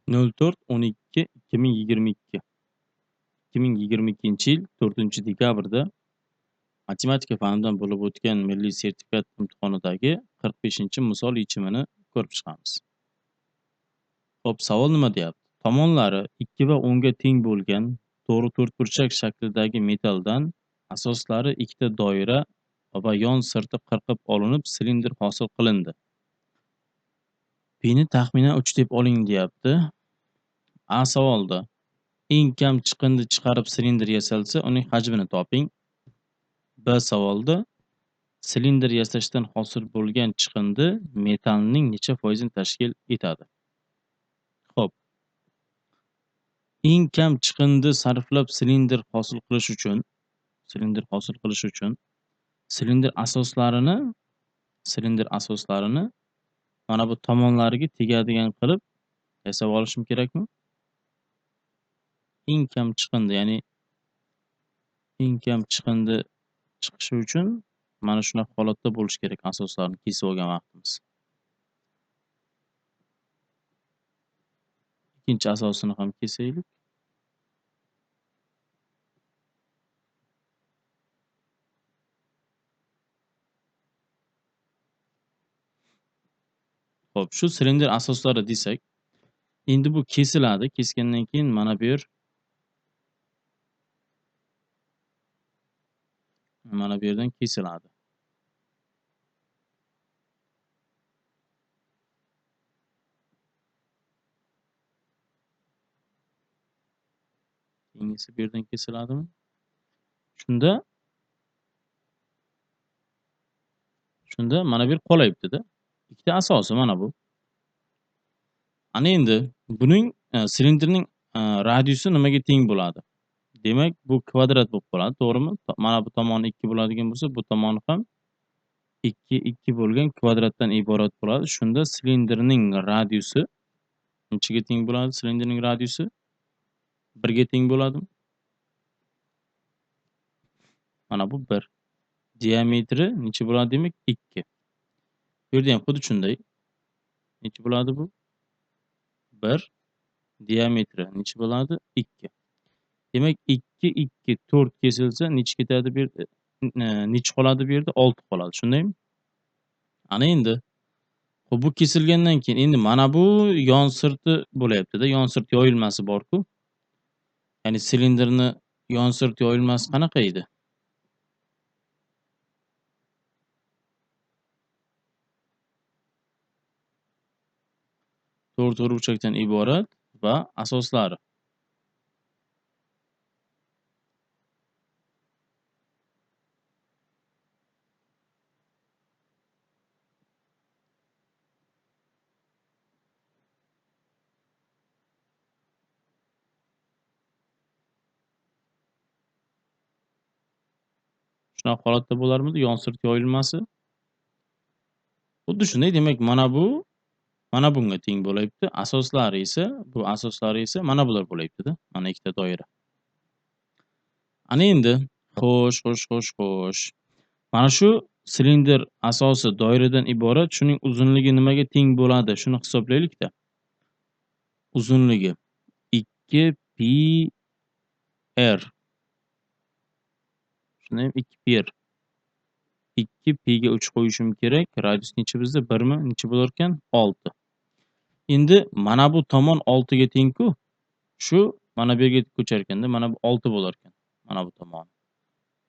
04.12.2022. 2022-yil 4-dekabrda matematika fanidan bo'lib o'tgan milliy sertifikat imtihonidagi 45-misol yechimini ko'rib chiqamiz. Xo'p, savol nima deyapti? Tomonlari 2 va 10 ga teng bo'lgan to'g'ri to'rtburchak shaklidagi metalldan asoslari ikkita doira va yon sirti qirqib olinib silindr hosil qilindi. Pini taxminan 3 deb oling deyapti. A savolda eng kam chiqindi chiqarib silindr yasalsa, uning hajmini toping. B savolda silindr yasashdan hosil bo'lgan chiqindi metallning necha foizini tashkil etadi? Xo'p. Eng kam chiqindi sarflab silindr hosil qilish uchun silindr asoslarini mana bu tomonlariga tegadigan qilib yasab olishim kerakmi? Eng kam chiqindi, ya'ni eng kam chiqindi chiqishi uchun mana shunaqa holatda bo'lishi kerak asoslarni kesib olgan vaqtimiz. Ikkinchi asosini ham kesaylik. Xo'p, shu silindr asoslari desak, endi bu kesiladi. Kesgandan keyin mana bu yer yerdan kesiladi. Keyingisi bu yerdan kesiladimi? Shunda mana bu yer qolayibdi-da. Ikkita asosi mana bu. Ana endi buning silindrning radiusi nimaga teng bo'ladi? Demak, bu kvadrat bo'lib qoladi, to'g'rimi? Mana bu tomoni 2 bo'ladigan bo'lsa, bu tomoni ham 2 2 bo'lgan kvadratdan iborat bo'ladi. Shunda silindrning radiusi nechaga teng bo'ladi? Silindrning radiusi 1 ga teng bo'ladimi? Mana bu 1. Diametri necha bo'ladi? Demak, 2. Bu yerda ham xuddi shunday. Necha bo'ladi bu? 1. Diametri necha bo'ladi? 2. Demak, 2 2 4 kesilsa necha ketadi bu yerda? Necha qoladi bu yerda? 6 qoladi. Shundaymi? Ana endi xo'p, bu kesilgandan keyin endi mana bu yon sirti bo'lyapti-da. Yon sirt yoyilmasi bor-ku. Ya'ni silindrni yon sirt yoyilmasi qanaqa edi? To'rt to'rtburchakdan iborat va asoslari. Shunaqa holatda bo'larmidi yon sirt yoyilmasi? Xuddi shunday, demak, mana bu mana bunga teng bo'layapti. Asoslari esa, bu asoslari esa mana bular bo'layapti-da. Mana ikkita doira. Ana endi, xo'sh. Mana shu silindr asosi doiradan iborat, shuning uzunligi nimaga teng bo'ladi? Shuni hisoblaylik-da. Uzunligi 2 pi r. Shuni ham 2 pi r. 2 pi ga 3 qo'yishim kerak. Radius necha bizda? 1 mi? Necha bo'lar ekan? 6. Endi mana bu tomon 6 ga teng-ku. Shu mana bu yerga ko'char ekanda, mana bu 6 bo'lar ekan. Mana bu tomon.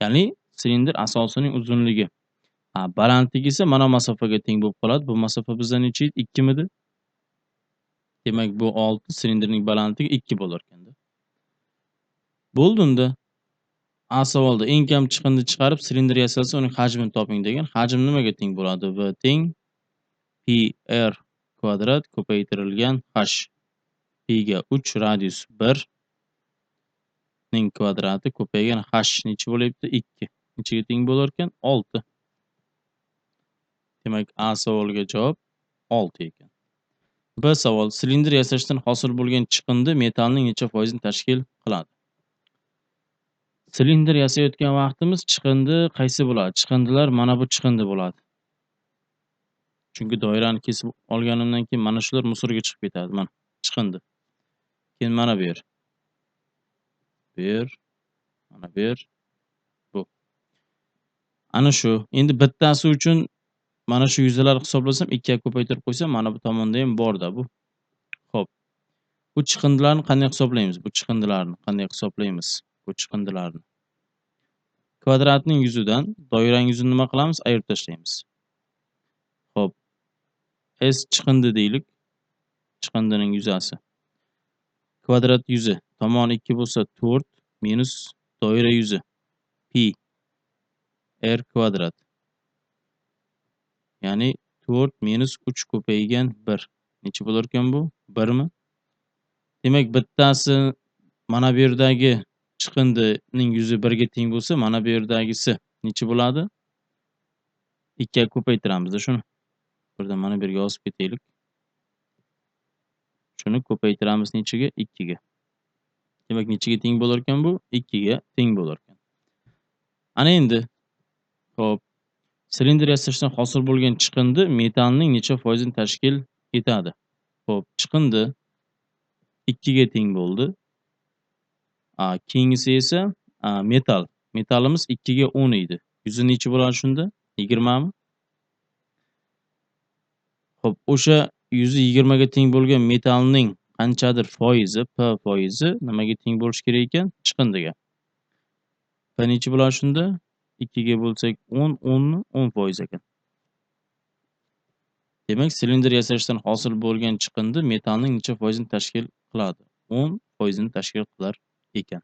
Ya'ni silindr asosining uzunligi. Ha, balandligi esa mana masofaga teng bo'lib qoladi. Bu masofa bizda necha edi? 2 midi? Demak, bu 6, silindrning balandligi 2 bo'lar ekanda. Bo'ldi unda. A savolda eng kam chiqindi chiqarib silindr yasalsa, uning hajmini toping degan. Hajm nimaga teng bo'ladi? V teng pi r kvadrat ko'paytirilgan h. Pi ga 3, radius 1 ning kvadrati ko'paygan h necha bo'lyapti? 2. Nechaga teng bo'lar ekan? 6. Demak, A savoliga javob 6 ekan. B savol: silindr yasashdan hosil bo'lgan chiqindi metallning necha foizini tashkil qiladi? Silindr yasayotgan vaqtimiz chiqindi qaysi bo'ladi? Chiqindilar mana bu chiqindi bo'ladi. Chunki doirani kesib olganimdan keyin mana shular musorga chiqib ketadi. Mana chiqindi. Keyin mana bu yer. Bu yer, mana bu yer, bu. Ana shu. Endi bittasi uchun mana shu yuzalarni hisoblasam, 2 ga ko'paytirib qo'ysam, mana bu tomonda ham bor-da bu. Xo'p. Bu chiqindilarni qanday hisoblaymiz? Bu chiqindilarni qanday hisoblaymiz? Bu chiqindilarni. Kvadratning yuzidan doiraning yuzini nima qilamiz? Ayirib tashlaymiz. Xo'p. S chiqindi deylik. Chiqindining yuzasi. Kvadrat yuzi tomoni 2 bo'lsa 4 minus doira yuzi pi r kvadrat. Ya'ni 4 minus 3 ko'paygan 1. Necha bo'lar ekan bu? 1 mi? Demak, bittasi mana bu yerdagi chiqindining yuzi 1 ga teng bo'lsa, mana bu yerdagisi necha bo'ladi? 2 ga ko'paytiramiz shuni. Birdan mana bu yerga yozib ketaylik. Shuni ko'paytiramiz nechaga? 2 ga. Demak, nechaga teng bo'lar ekan bu? 2 ga teng bo'lar ekan. Ana endi, xo'p, silindr yasashdan hosil bo'lgan chiqindi metanning necha foizini tashkil etadi? Xo'p, chiqindi 2 ga teng bo'ldi. Keyingisi esa metal. Metalimiz 2 ga 10 edi. Yuzi necha bo'ladi shunda? 20 mi? Xo'p, o'sha yuzi 20 ga teng bo'lgan metalning qanchadir foizi, P foizi nimaga teng bo'lishi kerak ekan? Chiqindiga. P necha bo'ladi shunda? 2 ga bo'lsak 10, 10 ni 10% ekan. Demak, silindr yasashdan hosil bo'lgan chiqindi metalning necha foizini tashkil qiladi? 10% tashkil qilar ekan.